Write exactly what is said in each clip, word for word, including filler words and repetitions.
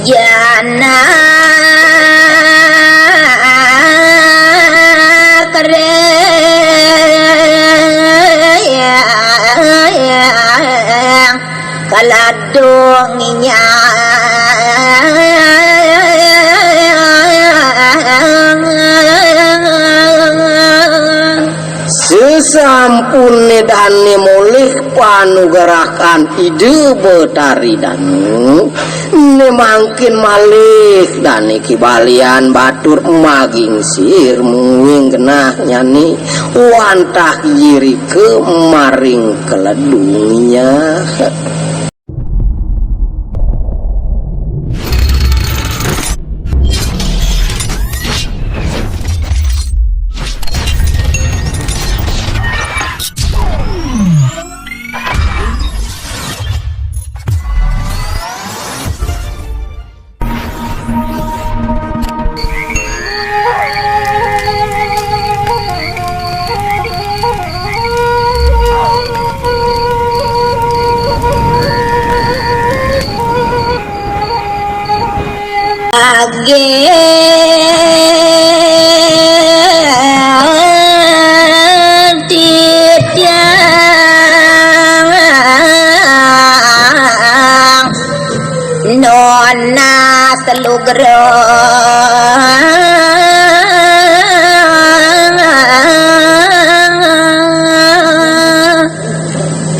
Jana kereng kaladung inya. Sesampun dane molih panugerahan Ida Betari Danu, ne mangkin malih dane kibalian batur magingsir mungguing genahnyane wantah irika maring kaledung inya. Age titiang nona selugra.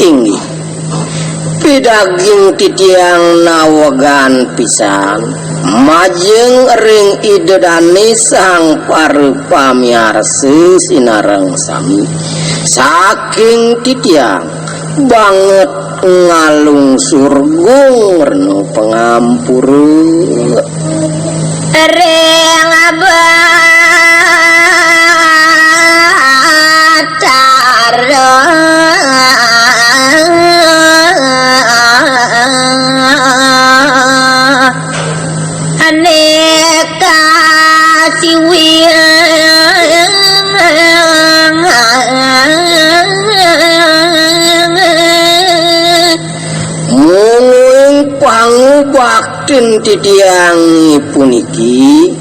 Inggih. Pidaging titiang nawegan pisan majeng ring Ida Dane Sang Para Pamiarsa sinareng sami. Saking titiang banget ngalung surgung rena pangampura. Ring Batara aneka siwil mungguing pangubaktin titiang puniki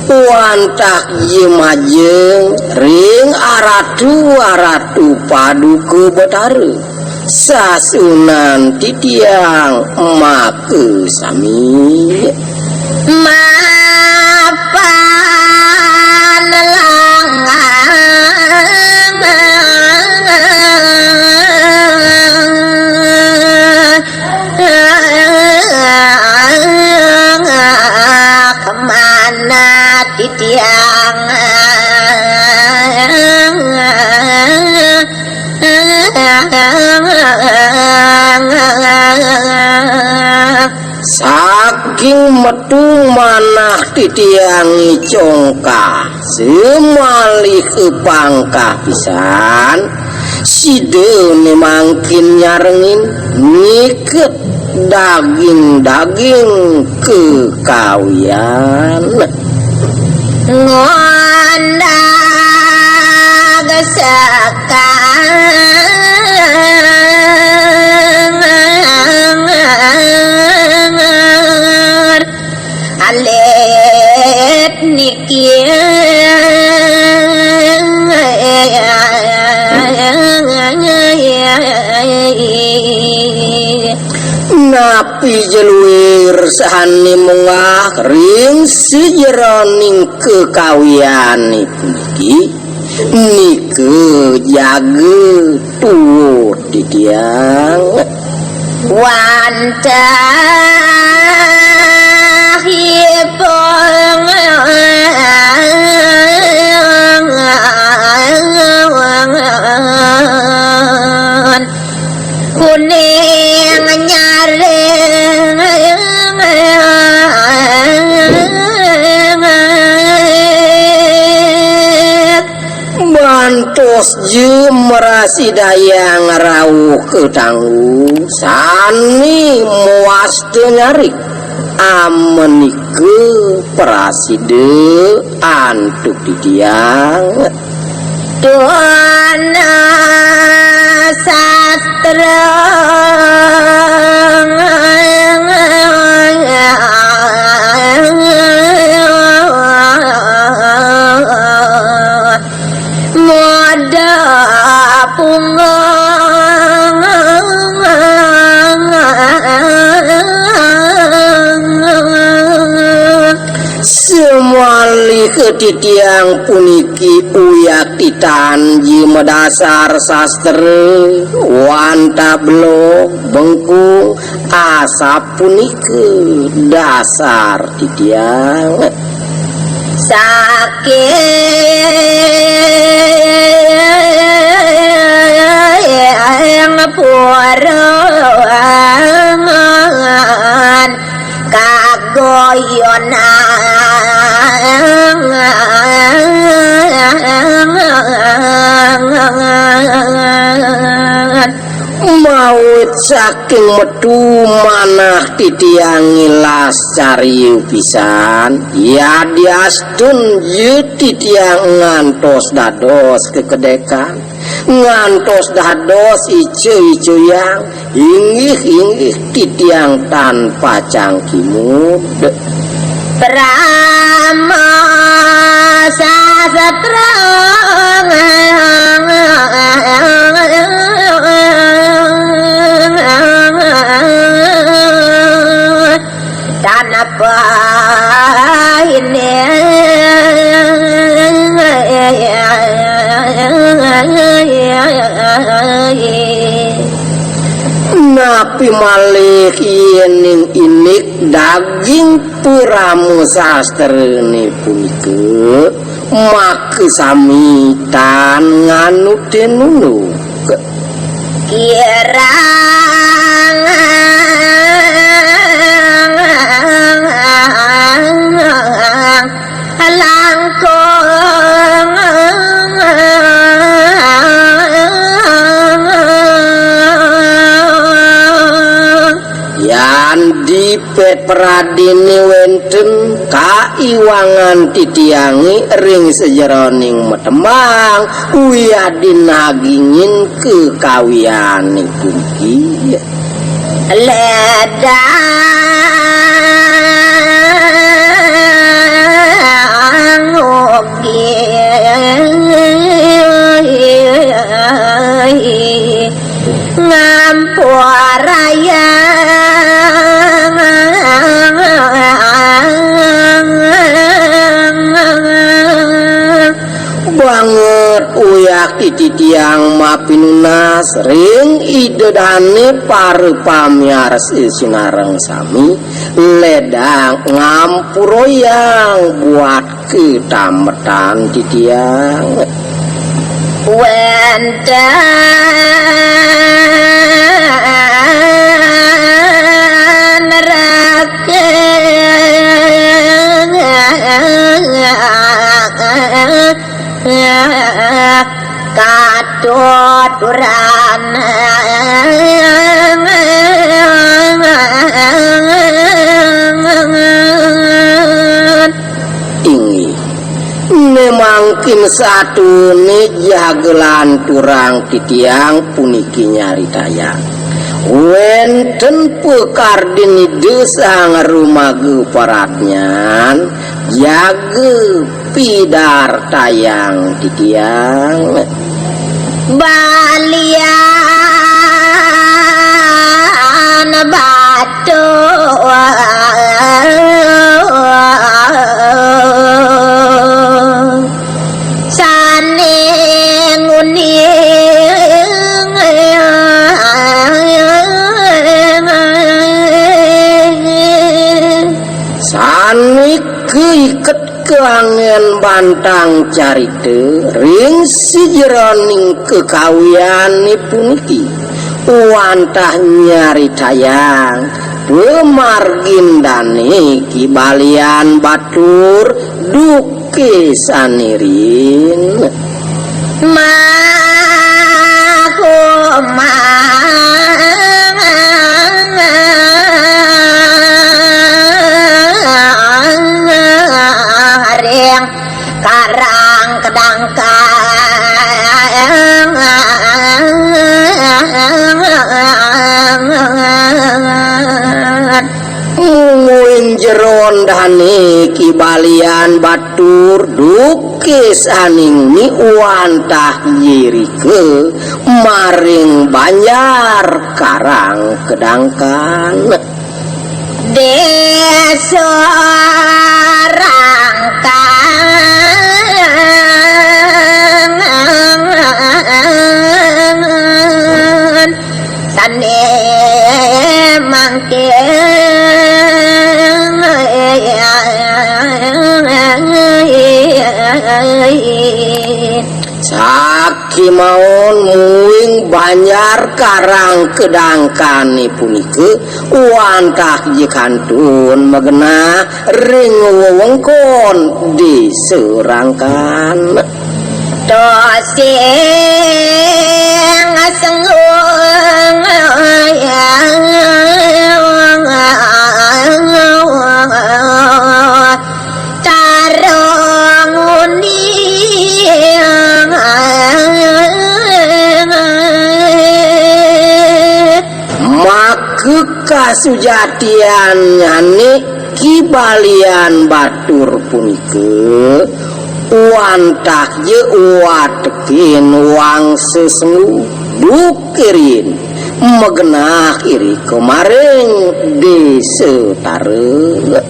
wantah jemajeng ring aratu-aratu paduka Betara. Sasunan titiang maka sami mapan langang kemana titiang. Saking metu manah titiang congkah semalih pangkah pisan, sida ne mangkin nyarengin ngiket daging-daging kekawian. Ngondag sekar alit niki. Napi jeluir sahane munggah ring sajeroning kekawiane puniki, nika jaga tuwuh titiang. Wantah ipun kuning nyaring bantos ja mrasidayang rauh katanggu sane mawasta nyaring. Amenika prasida antuk titiang. Tuan sastra titiang puniki uyah titan ji madasar sastra, wantah belog bengkung, asapunika dasar titiang. Saking purangan kagoyonan. Mawit saking metu manah titiang ngilas cariu pisan, yadiastun ya titiang ngantos dados kekedekan, ngantos dados icu-icuyang, inggih-inggih titiang tan pacang kimud. Parama sastra tanapa ini. Napi malih yening indik daging parama sastrane punika, maka sami tan nganutin unduk. Kirang langkung. Yan dipet pradene wenten kaiwangan titiange ring sajeroning matembang, uyadin nagingin kekawianipun ki. Ledang ugi ngampurayang. Banget uyah titiang mapinunas ring Ida dane para pamiarsa sinareng sami, ledang ngampuroyang buat ketametan titiang. Wenten raga katuturan. Inggih. Ne mangkin satune jaga lanturang titiang puniki nyaritayang. Wenten pakardin Ida Sang Rumaga Paradnyan, jaga pidartayang titiang. Balian batu sane nguni. Sane kaiket kaangen bantang carita ring sajeroning kekawiane puniki, wantah nyaritayang pamargin dane Ki Balian Batur duke sane rin. Makumang ring karang kedangkan. Mungguing jeron dane Ki Balian Batur duke sane nguni wantah irika maring banjar karang kedangkan. Desa Rangkang Maon muing banjar Karang Kedangkane punika wantah ja kantun magenah ring wewengkon Desa Rangkan. Tosing senggung tarung uning. Maka kasujatiannyane Ki Balian Batur punika wantah ja watekin wangsa senggung, duk riin magenah irika maring Desa Tara.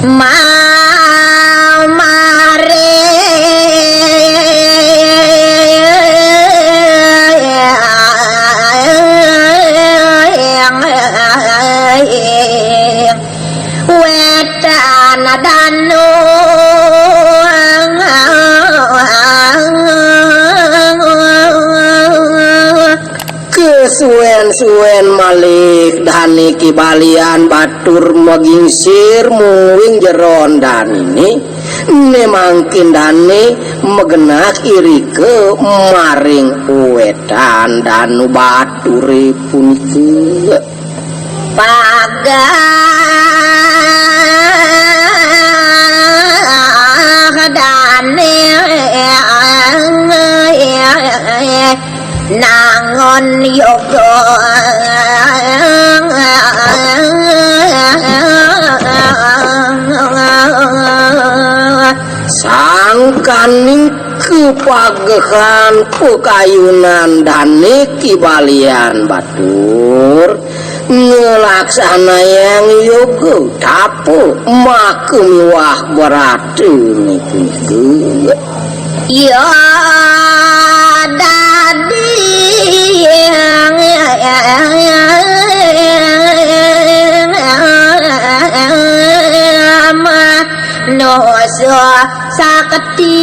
Ma-, maring wetan danu. Kesuwen-suwen malih dane Ki Balian Batur magingsir muing jeron danene, ne mangkin dane magenah irika maring wetan Danu Bature punika. Pagah dane nangun yoga. Sangkaning kapagehan pakayunan dane Ki Balian Batur nglaksanayang yoga tapa maka miwah bratane punika. Ya dadi manusa sakti.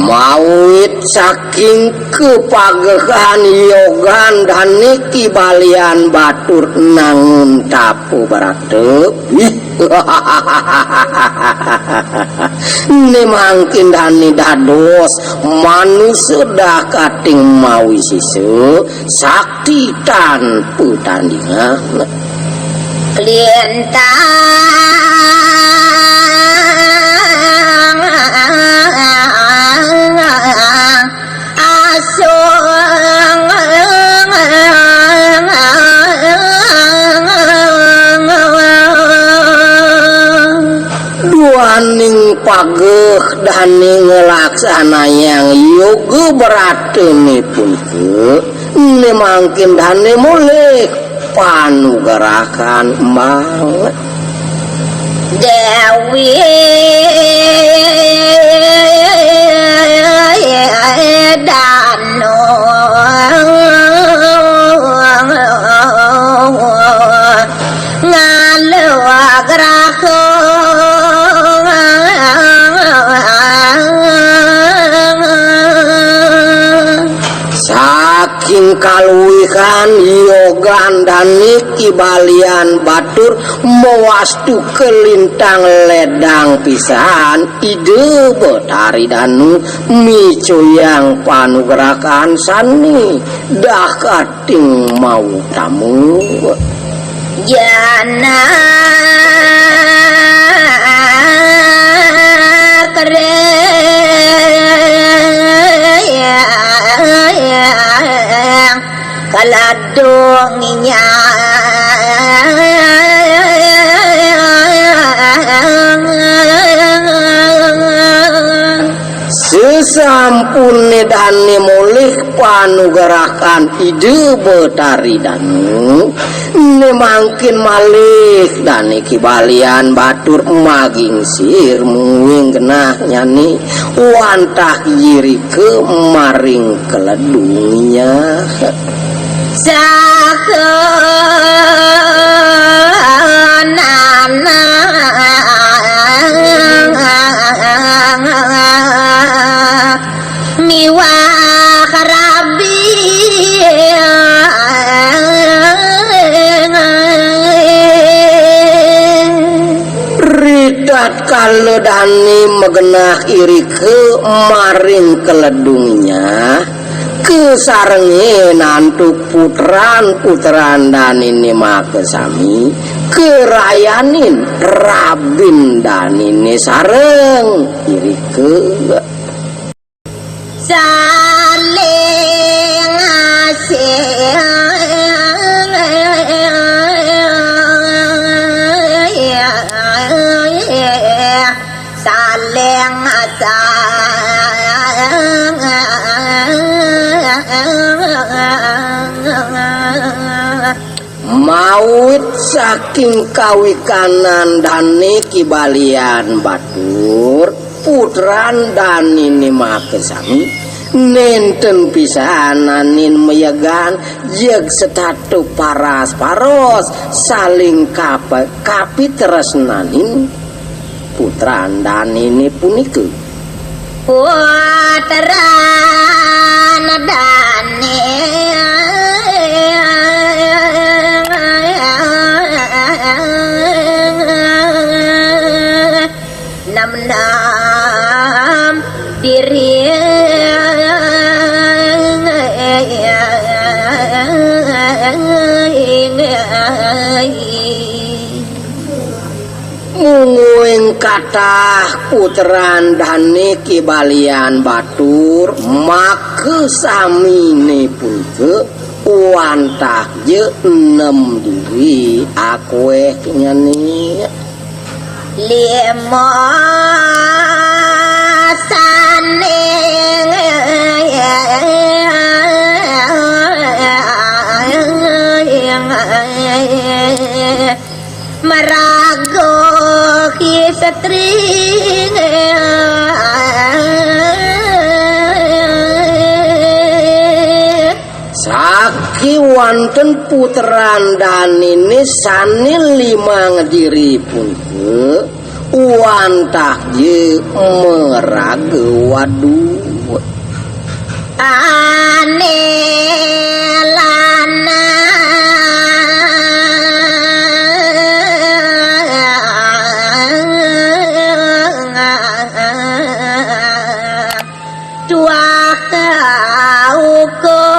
Mawit saking kapagehan yogan dane Ki Balian Batur nangun tapa brata. Ih. Ne mangkin dane dados manusa dakating mawisisa, sakti tanpa tandingan. Lintang asung. Duaning pageh dane nglaksanayang yoga bratane punika, ne mangkin dane molih panugrahan embang. Dewi Danu ngalugraha. Saking kaluihan yogan dane Ki Balian Batur mawastu kalintang ledang pisan, Ida Betari Danu micayang panugrahan sane dahat ting mautama. Janak reng kaladung inyang. Sesampune dane molih panugrahan Ida Betari Danu, ne mangkin malih dane Ki Balian Batur magingsir muing genahnyane wantah irika maring kaledung inyang. Saha Ledani magenah irika maring kaledungnya, kasarengin antuk putran-putran daniné makasami, karayanin rabin daniné sareng irika. Saling asih, saling asih. Mawit saking kawikanan dané Ki Balian Batur, putran daniné makasami, nénten pisananin mayegan, jeg setata paras-paros, saling kapa-, kapitresnanin putran daniné punika. Putran daniné nem-nem diri. Mungguing katah putran dané Ki Balian Batur, makasaminé punika wantah ja nem diri akuéhnyané. Lima sané maraga istri. Sakéwanten putran daniné sané limang diri punika, wantah ja maraga wadu. Ané lanang tuah kaukur.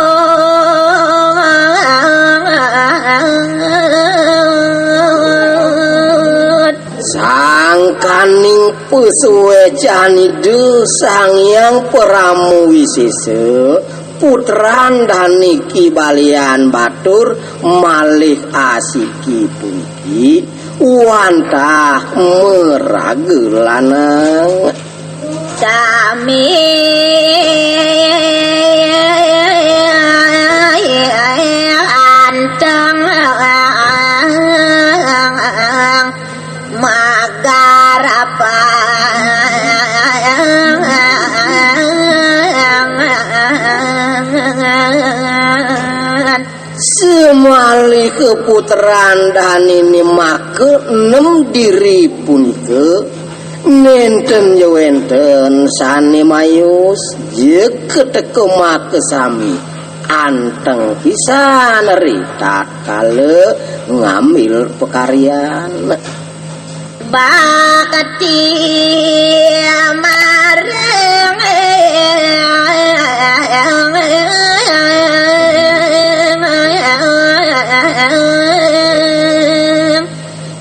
Sangkaning pasuécan Ida Sang Hyang Parama Wisésa, putran dané Ki Balian Batur malih asiki puniki wantah maraga lanang. Sami anteng magarapan. Samalih putran daniné maka nem diri punika, nénten ja wénten sané mayus, ja keteka makasami, anteng pisan ri tatkala ngambil pakaryan. Bakti marang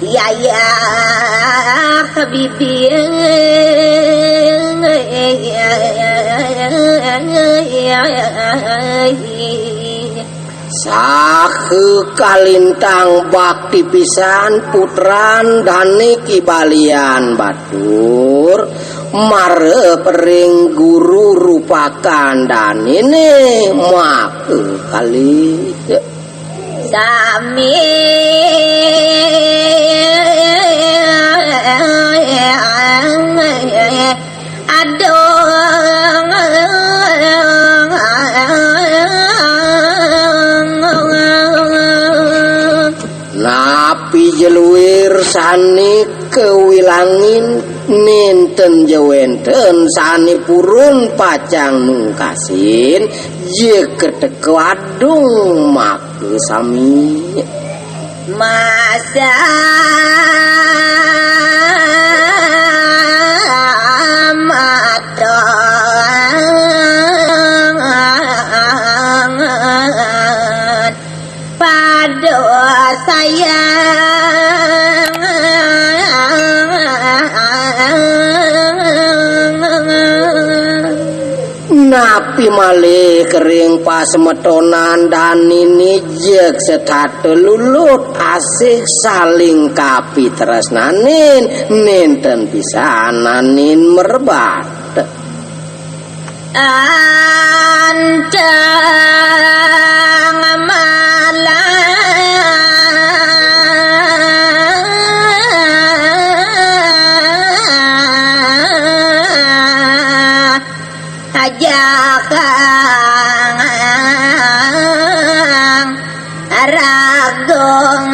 Yaya Habibi. Saha kalintang bakti pisan putran dané Ki Balian Batur, marep ring guru rupakan daniné maka kalih. Sami aduh. Napi ja luir sané kawilangin, nénten ja wénten sané purun pacang nungkasin, ja keteka adung maka sami. Masa Malih kering pasemetonan danine jeg setata lulut asih saling kapitresnanin nenten pisananin merebat. Anteng malah ajakang ragung.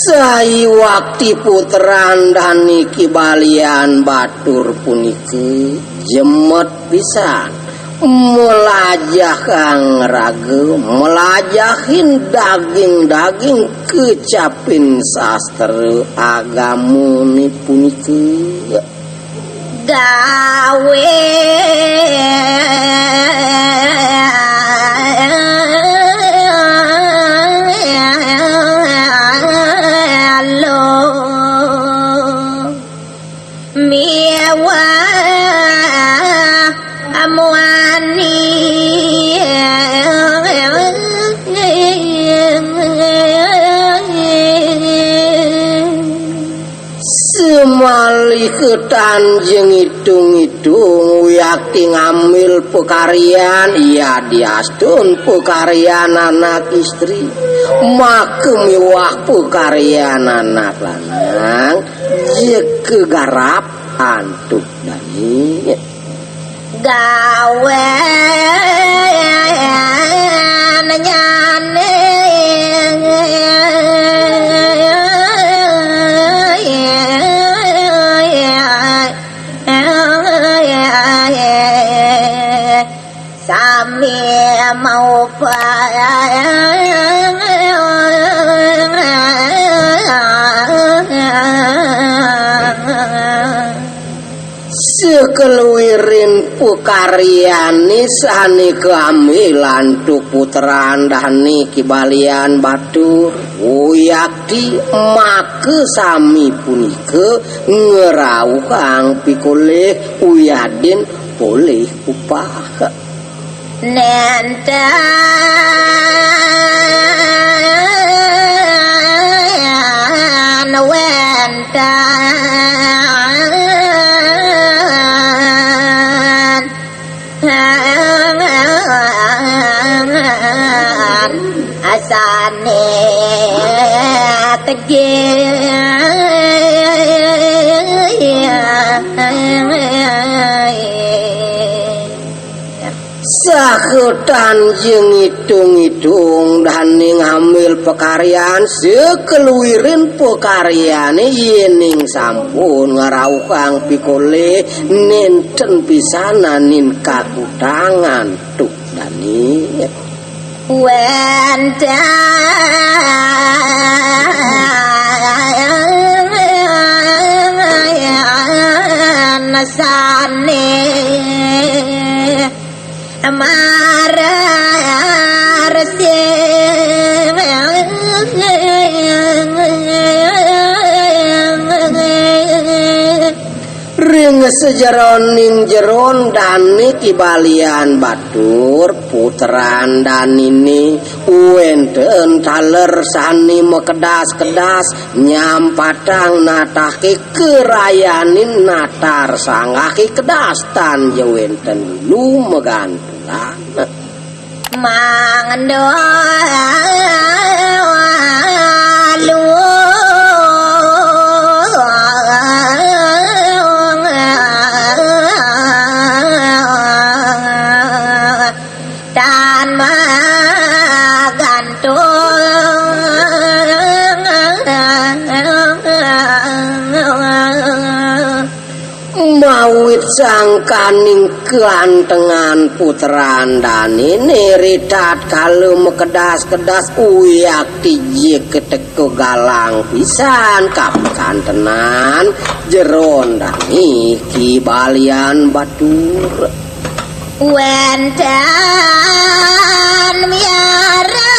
Saiwakti putran dani Ki Balian Batur puniki jemet pisan melajahang raga, melajahin daging-daging kecapin sastra agamane punika. Gawe lo miwah amuani. Semalih ketanjeng itung-itung wiakti ngambil pekaryan, iya diastun pekaryan anak istri, maka miwah pekaryan anak lanang, jeka garap antuk dani. Gawen nyane sami mau pa. Sekeluirin pekaryane sane kaambil antuk putran dane Ki Balian Batur, uyakti maka sami punika ngrauhang pikolih uyadin polih upah. Nenten wenten asane kejeng. Saketan jeng itung-itung dane ngambil pekaryan, sekeluirin pekaryane yening sampun ngrauhang pikolih nenten pisananin kakutangan tuk dane. Wenten sane marar sing. Ring sajeroning jeron dane Ki Balian Batur, putran danine, wenten taler sane makedas-kedas nyampatang natahke karayanin natar sanggah kedas tan ja wenten lulu magantulan. Mangdo luwung tan magantung. Mawit sangkaning kaantengan putran danine ri tatkala makedas-kedas uyakti jika teka galang pisan kapikantenan jeron dane Ki Balian Batur. Wenten miara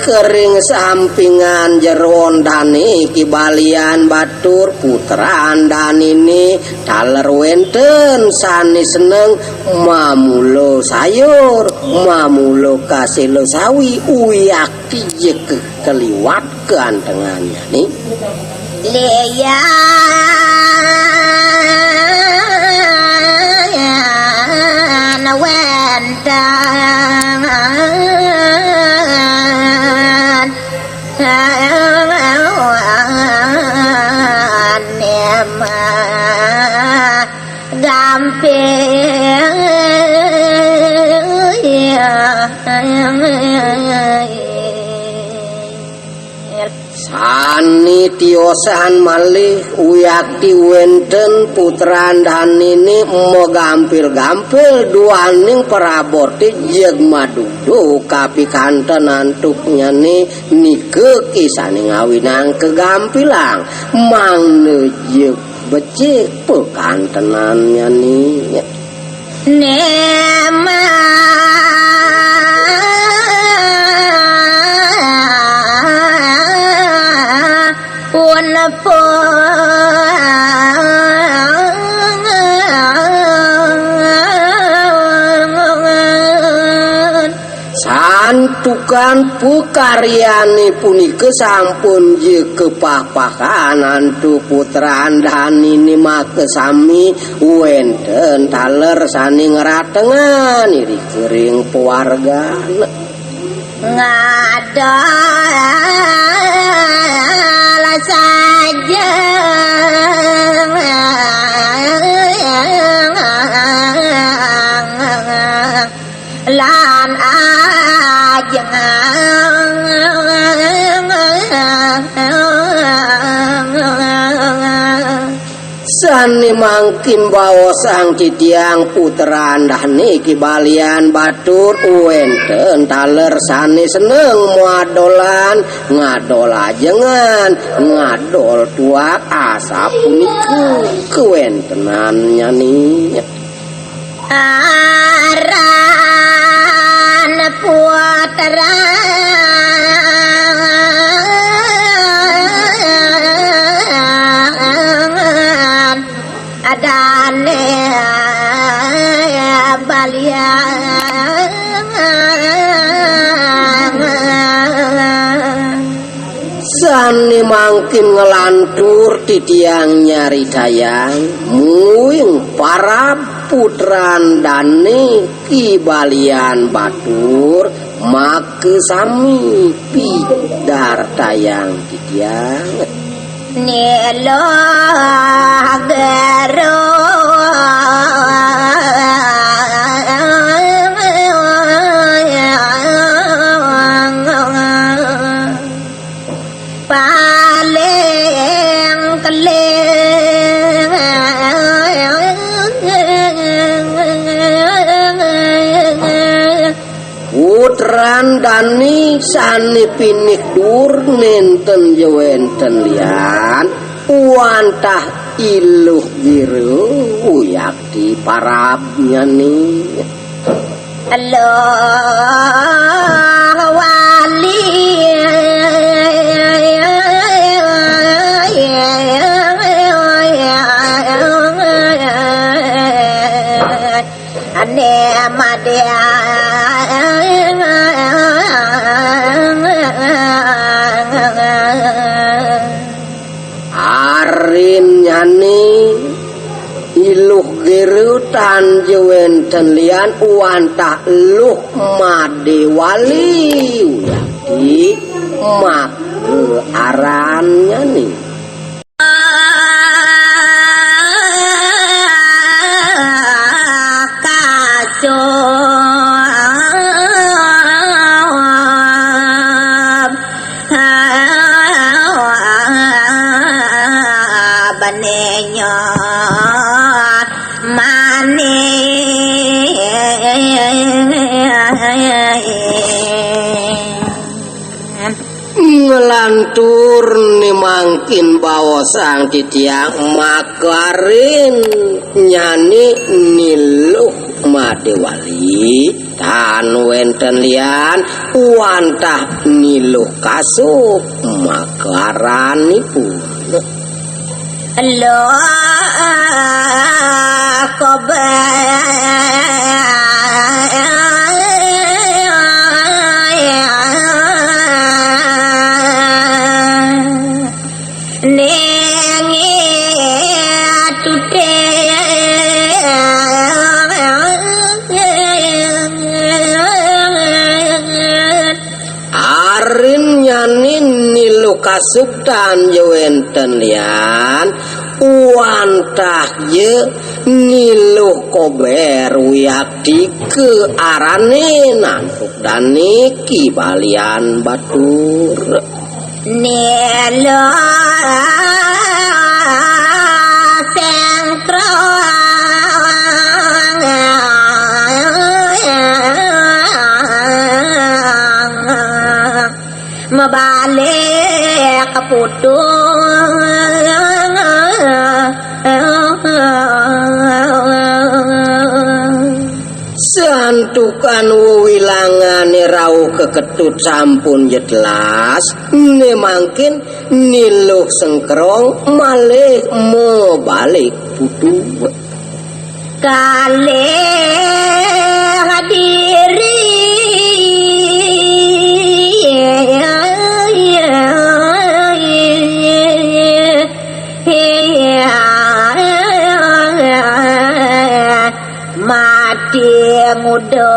Kering sampingan jeron dane Ki Balian Batur, putran danine taler wenten sane seneng mamula sayur, mamula kasela sawi, uyakti jeke keliwat keantengannyane. Lian wenten gampil. Sane tiosan malih uyakti wenten putran danine magampil-gampil duaning parabote jeg madudo kapikanten antuknyane nika kisane ngawinang kagampilang mangda jeg becik pakantenannyane. Nema pun pun Santukan pakaryane punika sampun ja kapahpahan antuk putran danine makasami wenten taler sane ngratengan irika ring pawargane. Ngadol saja. Lan ajeng. Sane mangkin baosang titiang putran dane Ki Balian Batur, wenten taler sane seneng madolan, ngadol ajengan, ngadol tuak, asapunika kawentenannyane. Aran putra dane Balian. Sane mangkin nglantur titiang nyaritayang, muing parab putran dane Ki Balian Batur, makasami pidartayang titiang. Nelo gero. Paling keling. Putran dane sane pinih dur nenten ja wenten lian, wantah Iluh Gero uyakti parabnyane. Eluh Wali. Ane madya. Arinnyane Iluh Gero tan ja wenten lian wantah Luh Madewali, uyakti maka arannyane. Kaso banenya mane. Nglantur ne mangkin baosang titiang makarin nyane Niluh Madé wali, tan wénten lian wantah Niluh Kasub makaranipun. Loh, kober. Ning tuti. Arin nyanin Niluh Kasub tan wénten lian wantah ja Niluh Kober wiakti ka arané nampuk dané Ki Balian Batur. Niluh Sengkrong. Mabalik ka putu. Santukan wewilangané rauh ka Ketut sampun jelas, né mangkin Niluh Sengkrong malih mabalik putu. Kalih diri mati nguda.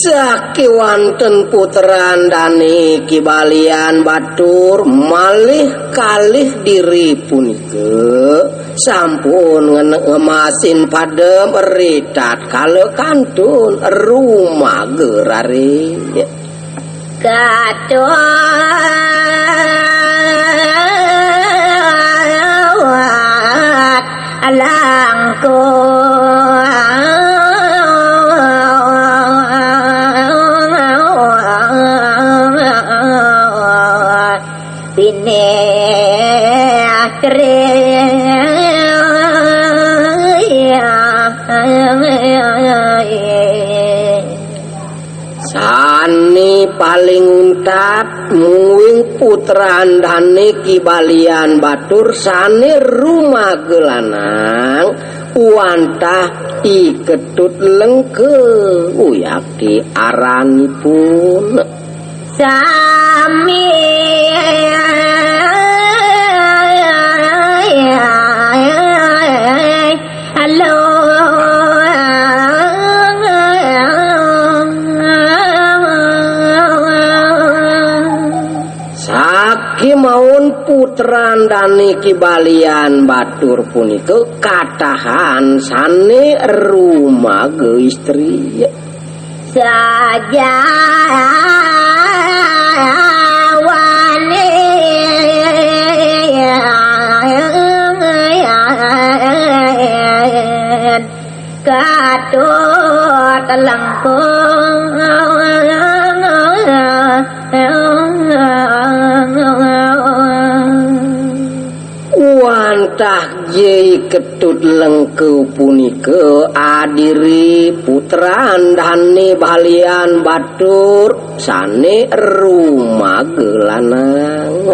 Sakéwanten putran dané Ki Balian Batur malih kalih diri punika sampun ngene-, ngemasin padem ri tatkala kantun rumaga raris. Katut langkung pineh. Sané paling untat mungguing putran dané Ki Balian Batur sané rumaga lanang wantah I Ketut Lengka, uyakti aranipun. Sami. Halo. Sakémaon putran dané Ki Balian Batur punika katahan sané rumaga istri. Sajawané. Katut lengkung. Wantah ja I Ketut Lengka punika adiri putran dané Balian Batur sané rumaga lanang.